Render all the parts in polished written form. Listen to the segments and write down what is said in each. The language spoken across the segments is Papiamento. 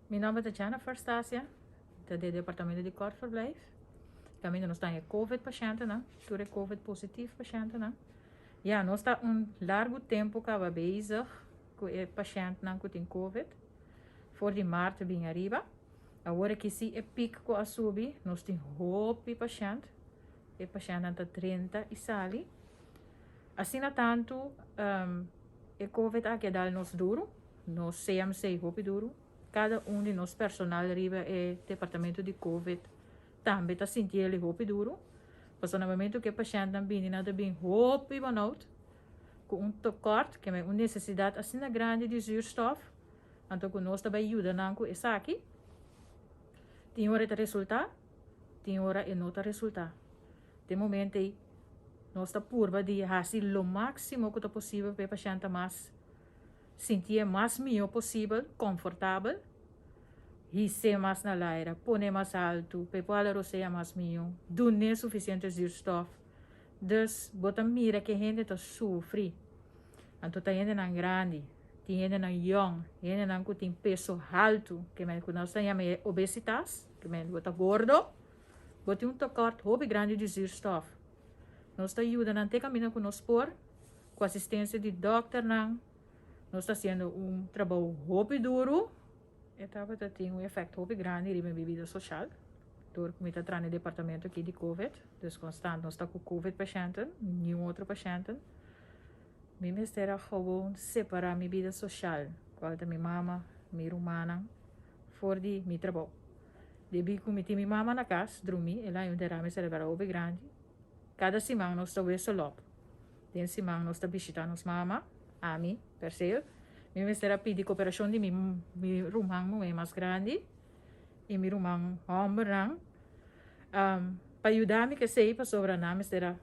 Mi nòmber ta Jennifer Stasia, ta di e departamento di Kortverblijf. Kaminda nos ta e COVID pashentenan, tur e COVID positief pashentenan. Ja, nos ta un largu tempu kaba bezig ku e pashèntnan ku tin COVID. For di mart bin ariba. Awor aki si e piek ku a subi, nos tin hopi pashènt. E pashèntnan ta 30 i sali. Asina tantu e COVID aki a dal nos duru, nos CMC hopi duru. Kada un di nos personal riba e departamento di COVID tambe ta sinti el hopi duru. Pasobra na momento ku e pashèntnan bini nan ta bin hopi benauwd ku un tekort, ke un nesesidat asina grandi di zuurstof, anto ku nos ta bai yuda nan ku esaki. Tin ora e ta resultá, tin ora e no ta resultá. Den momento ei nos ta purba di hasi lo máksimo ku ta posibel pa e pashènt ta mas sintié mas mihó posibel, konfortabel, his'é mas na laira, pon'é mas altu, pa e por hala rosea mas mihó, dun'é sufisiente zuurstof. Dus bo ta mira ke hende ta sufri. Anto ta hendenan grandi, tin hendenan yòn, hendenan ku tin peso haltu, ke men ku nos ta yama e obesitas, ke men bo ta gordo, bo tin un tekort hopi grandi di zuurstof. Nos ta yuda nan te kaminda ku nos por, ku asistensia di dòkternan. Nos ta hasiendo un trabou hopi duru. E tabata tin un efekto hopi grandi riba mi bida soshal, dor ku mi ta traha na e departamento aki di covid, dus konstant nos ta ku covid pashènten, niun otro pashènten. Mi mester a gewoon separá mi bida soshal, kual ta mi mama, mi rumannan, for di mi trabou. Debí ku mi tin mi mama na kas drumí, el a haña un derame serebral hopi grandi. Kada siman nos ta wissel op. Den siman nos ta bishitá nos mama, ami, Perseel. Mi mester a pidi koperashon di mi mi ruman muhé mas grandi i mi ruman hòmbernan pa yuda mi kesei pasobra nan mester a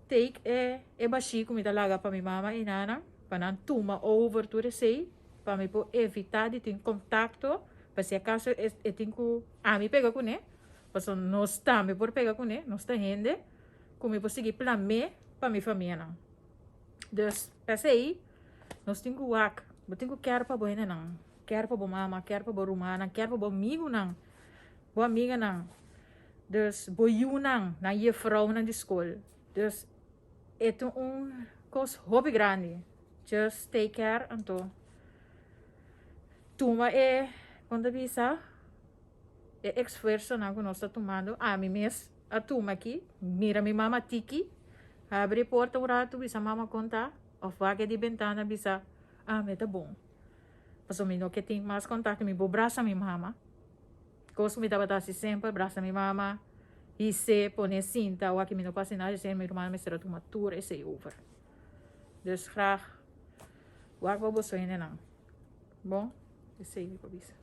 take e e bashí ku mi ta laga pa mi mama i nana pa nan tuma over tur esei pa mi por evitá di tin kontakto pa si akaso e tin ku ami pega kuné pasobra nos tambe por pega kuné, nos ta hende. Ku mi por sigui plam'é pa mi famianan. Dus, p'esei, nos tin ku wak. Bo tin ku kèr pa bo hendenan, kèr pa bo mama, kèr pa bo rumannan, kèr pa bo amigunan, bo amiganan. Dus, bo yunan, nan jefrounan di skol. Dus, e ta un kos hopi grandi. Just take care anto tuma e, kon ta bisa, e esfuersonan ku nos ta tumando. Ami mes a tuma aki, mira mi mama tiki, habri porta un ratu bisa mama kon ta, of wak di bentana bisa, ah mi ta bon. Pasobra mi no ke tin mas kontakto, mi por brasa mi mama. Kos ku mi tabata hasi semper, brasa mi mama, his'é, pon'é sinta, wak mi no por hasi nada, esei mi ruman mester a tuma tur esei over. Dus graag wak pa boso hendenan. Bon, esei mi por bisa.